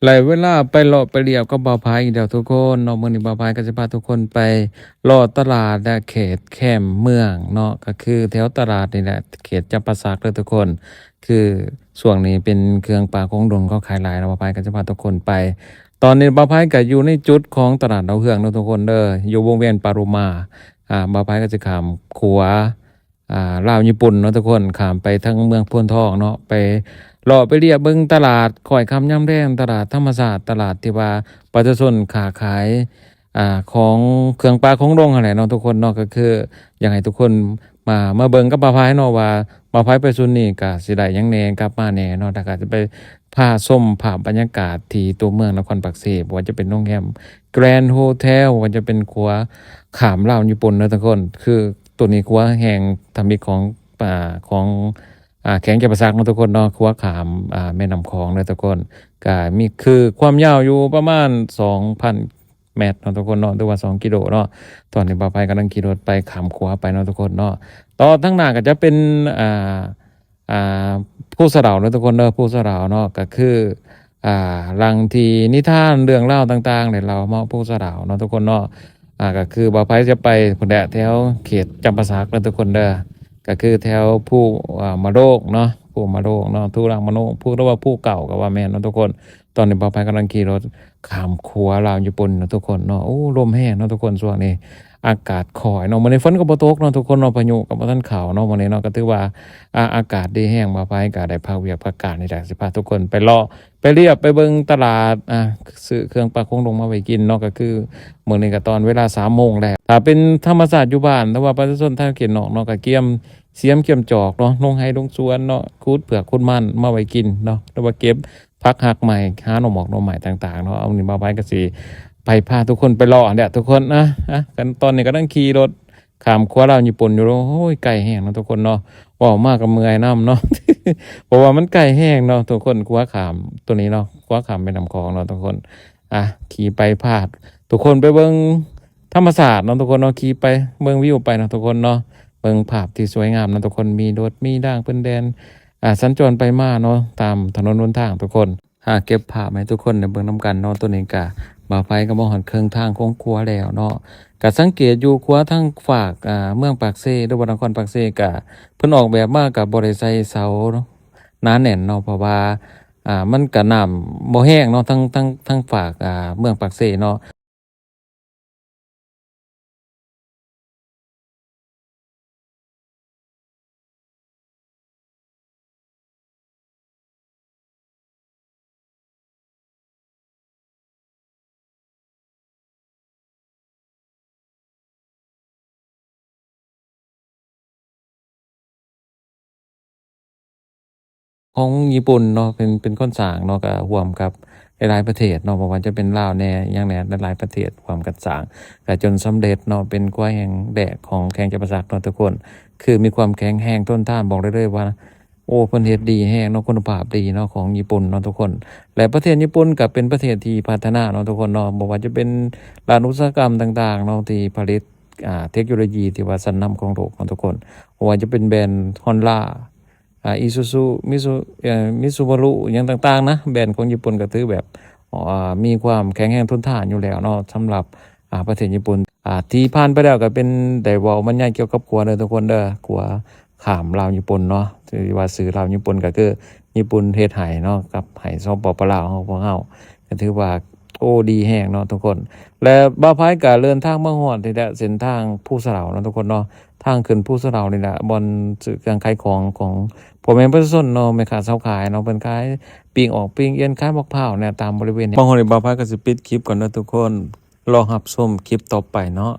ໄດ້ເວລາໄປເລາະໄປລຽບກັບບ່າວພາຍອີກແລ້ວທຸກຄົນເນາະ. ມື້ນີ້ບ່າວພາຍກໍຈະພາທຸກຄົນໄປເລາະຕະຫຼາດ ແລະ ເຂດແຄມເມືອງເນາະ, ກໍຄືແຖວຕະຫຼາດນີ້ແຫຼະ ເຂດຈຳປາສັກເດີທຸກຄົນ. ຄືຊ່ວງນີ້ເປັນເຄື່ອງປ່າຂອງດົງເຂົາຂາຍຫຼາຍເນາະ, ບ່າວພາຍກໍຈະພາທຸກຄົນໄປ. ຕອນນີ້ບ່າວພາຍກໍຢູ່ໃນຈຸດຂອງຕະຫຼາດດາວເຮືອງເນາະທຸກຄົນເດີ, ຢູ່ວົງວຽນປາໂລມາ. ອ່າ ບ່າວພາຍກໍຈະຂ້າມຂົວ ອ່າ ລາວຍີ່ປຸ່ນເນາະທຸກຄົນ, ຂ້າມໄປທາງເມືອງໂພນທອງເນາະ, ໄປເລາະໄປລຽບເບິ່ງຕະຫຼາດຄ້ອຍຄ່ຳຍາມແລງ, ຕະຫຼາດທຳມະຊາດ, ຕະຫຼາດທີ່ວ່າປະຊາຊົນຄ້າຂາຍ ອ່າ ຂອງເຄື່ອງປ່າຂອງດົງຫັ້ນແຫຼະເນາະທຸກຄົນເນາະ. ກໍຄືຢາກໃຫ້ທຸກຄົນມາ ມາເບິ່ງກັບບ່າວພາຍເນາະ ວ່າບ່າວພາຍໄປຊຸດນີ້ກະຊິໄດ້ຫຍັງແດ່ກັບມາແດ່ເນາະ, ແລ້ວກະຈະໄປພາຊົມພາບບັນຍາກາດທີ່ຕົວເມືອງນະຄອນປາກເຊ, ບໍ່ວ່າຈະເປັນໂຮງແຮມ Grand Hotel, ບໍ່ວ່າຈະເປັນຂົວຂ້າມລາວຍີ່ປຸ່ນເນາະທຸກຄົນ. ຄືຕົວນີ້ຂົວແຫ່ງທຳອິດຂອງ ອ່າ ຂອງ ອ່າ ແຂວງຈຳປາສັກເນາະທຸກຄົນເນາະ, ຂົວຂ້າມ ອ່າ ແມ່ນ້ຳຂອງເນາະທຸກຄົນ. ກະມີ ຄືຄວາມຍາວຢູ່ປະມານສອງພັນແມັດເນາະທຸກຄົນເນາະ, ຫຼືວ່າສອງກິໂລເນາະ. ຕອນນີ້ບ່າວພາຍກຳລັງຂີ່ລົດໄປຂ້າມຂົວໄປເນາະທຸກຄົນເນາະ. ຕໍ່ທາງໜ້າກໍຈະເປັນ ອ່າ ອ່າ ພູສະເດົາເນາະທຸກຄົນເດີ, ພູສະເດົາເນາະ, ກໍຄື ອ່າ ຫຼັງທີ່ນິທານເລື່ອງລາວຕ່າງໆໄດ້ເລົ່າມາ ພູສະເດົາເນາະທຸກຄົນເນາະ. ອ່າ ກໍຄືບ່າວພາຍຈະໄປພຸ້ນແຫຼະ ແຖວເຂດຈຳປາສັກເນາະທຸກຄົນເດີ, ກໍຄືແຖວພູ ອ່າ ມະໂລກເນາະ, ພູມະໂລກເນາະ, ພູລາງມະໂນ ພູ ຫຼືວ່າພູເກົ່າກໍວ່າແມ່ນເນາະທຸກຄົນ. ຕອນນີ້ບ່າວພາຍກຳລັງຂີ່ລົດຂ້າມຂົວລາວຍີ່ປຸ່ນເນາະທຸກຄົນເນາະ. ໂອ້ ລົມແຮງເນາະທຸກຄົນ ຊ່ວງນີ້ອາກາດຄ່ອຍເນາະ, ມື້ນີ້ຝົນກໍບໍ່ຕົກເນາະທຸກຄົນເນາະ, ພາຍຸກໍບໍ່ທັນເຂົ້າເນາະມື້ນີ້ເນາະ. ກໍຖືວ່າ ອາ ອາກາດດີແຮງ, ບ່າວພາຍກໍໄດ້ພັກວຽກພັກການນີ້ແຫຼະ, ຊິພາທຸກຄົນໄປເລາະໄປລຽບໄປເບິ່ງຕະຫຼາດ ອ່າ ຊື້ເຄື່ອງປ່າຂອງດົງມາໄວ້ກິນເນາະ. ກໍຄືມື້ນີ້ກໍຕອນເວລາສາມໂມງແລ້ວ, ຖ້າເປັນທຳມະຊາດຢູ່ບ້ານ ຫຼືວ່າປະຊາຊົນທາງເຂດນອກເນາະ ກໍກຽມ ສຽມກຽມຈອກເນາະ, ລົງໄຮ່ລົງສວນເນາະ, ຂຸດເຜືອກຂຸດມັນມາໄວ້ກິນເນາະ, ຫຼືວ່າເກັບຜັກຮາກໄມ້ ຫາໜໍ່ໝອກໜໍ່ໄມ້ຕ່າງໆເນາະ. ເອົາ ນີ້ບ່າວພາຍກໍຊິໄປພາທຸກຄົນໄປເລາະຫັ້ນແຫຼະທຸກຄົນນະ. ອ່ະ ຕອນນີ້ກຳລັງຂີ່ລົດຂ້າມຂົວລາວຍີ່ປຸ່ນຢູ່, ໂອ້ຍ ໄກແຮງເນາະທຸກຄົນເນາະ, ເວົ້າມາກໍເມື່ອຍນຳເນາະ ເພາະວ່າມັນໄກແຮງເນາະທຸກຄົນ, ຂົວຂ້າມຕົວນີ້ເນາະ, ຂົວຂ້າມແມ່ນ້ຳຂອງເນາະທຸກຄົນ. ອ່ະ ຂີ່ໄປພາທຸກຄົນໄປເບິ່ງ ທຳມະຊາດເນາະທຸກຄົນເນາະ, ຂີ່ໄປເບິ່ງວິວໄປເນາະທຸກຄົນເນາະ, ເບິ່ງພາບທີ່ສວຍງາມເນາະທຸກຄົນ. ມີລົດມີລາງເພິ່ນແລ່ນ ອ່າ ສັນຈອນໄປມາເນາະ ຕາມຖະໜົນຫົນທາງທຸກຄົນ. ຫາເກັບພາບໃຫ້ທຸກຄົນໄດ້ເບິ່ງນຳກັນເນາະ. ໂຕນີ້ກະບ່າວໄພກໍມາຮອດເຄິ່ງທາງຂອງຂົວແລ້ວເນາະ, ກະສັງເກດຢູ່ຂົວທາງຟາກ ອ່າ ເມືອງປາກເຊ ຫຼືວ່ານະຄອນປາກເຊ ກະເພິ່ນອອກແບບມາກະບໍ່ໄດ້ໃສ່ເສົາໜາແໜ້ນເນາະ, ເພາະວ່າ ອ່າ ມັນກະນ້ຳບໍ່ແຮງເນາະ ທາງ ທາງ ທາງຟາກ ອ່າ ເມືອງປາກເຊເນາະ. ຂອງຍີ່ປຸ່ນເນາະ ເປັນ ເປັນຄົນສ້າງເນາະ, ກະຮ່ວມກັບຫຼາຍໆປະເທດເນາະ, ບໍ່ວ່າຈະເປັນລາວແດ່ ຫຍັງແດ່ ຫຼາຍໆປະເທດຮ່ວມກັນສ້າງ ກະຈົນສຳເລັດເນາະ, ເປັນຂົວແຫ່ງແລກຂອງແຂວງຈຳປາສັກເນາະທຸກຄົນ. ຄືມີຄວາມແຂງແຮງທົນທານ, ບອກໄດ້ເລີຍວ່າ ໂອ້ ເພິ່ນເຮັດດີແຮງເນາະ, ຄຸນນະພາບດີເນາະ ຂອງຍີ່ປຸ່ນເນາະທຸກຄົນ. ແລະ ປະເທດຍີ່ປຸ່ນກໍເປັນປະເທດທີ່ພັດທະນາເນາະທຸກຄົນເນາະ, ບໍ່ວ່າຈະເປັນດ້ານອຸດສາຫະກຳຕ່າງໆເນາະ ທີ່ຜະລິດ ອ່າ ເທັກໂນໂລຢີທີ່ວ່າຊັ້ນນຳຂອງໂລກເນາະທຸກຄົນ, ບໍ່ວ່າຈະເປັນແບຣນ Honda ອ່າ Isuzu ມິຊູ ເອີ Subaru ຫຍັງຕ່າງໆນະ, ແບຣນຂອງຍີ່ປຸ່ນກໍຖືແບບ ອ່າ ມີຄວາມແຂງແຮງທົນທານຢູ່ແລ້ວເນາະ ສຳລັບ ອ່າ ປະເທດຍີ່ປຸ່ນ. ອ່າ ທີ່ຜ່ານໄປແລ້ວກໍເປັນ ໄດ້ເວົ້າບັນຍາຍກ່ຽວກັບຂົວເດີທຸກຄົນເດີ, ຂົວຂ້າມລາວຍີ່ປຸ່ນເນາະ, ທີ່ວ່າຊື່ລາວຍີ່ປຸ່ນກໍຄືຍີ່ປຸ່ນເຮັດໃຫ້ເນາະ ກັບໃຫ້ ສປປ ລາວຂອງພວກເຮົາ, ກໍຖືວ່າ ໂອ້ ດີແຮງເນາະທຸກຄົນ. ແລະ ບ່າວໄພກໍເດີນທາງມາຮອດນີ້ແຫຼະ ເສັ້ນທາງພູສະເດົາເນາະທຸກຄົນເນາະ, ທາງຂຶ້ນພູສະເດົານີ້ແຫຼະ ບ່ອນຊື້ເຄື່ອງຂາຍຂອງຂອງພໍ່ແມ່ປະຊາຊົນເນາະ, ແມ່ຄ້າຊາວຂາຍເນາະ ເພິ່ນຂາຍປີ້ງອອກປີ້ງເອັນ ຂາຍໝາກພ້າວແດ່ ຕາມບໍລິເວນນີ້. ມາຮອດນີ້ບ່າວໄພກໍຊິປິດຄລິບກ່ອນເດີທຸກຄົນ, ລໍຮັບຊົມຄລິບຕໍ່ໄປເນາະ.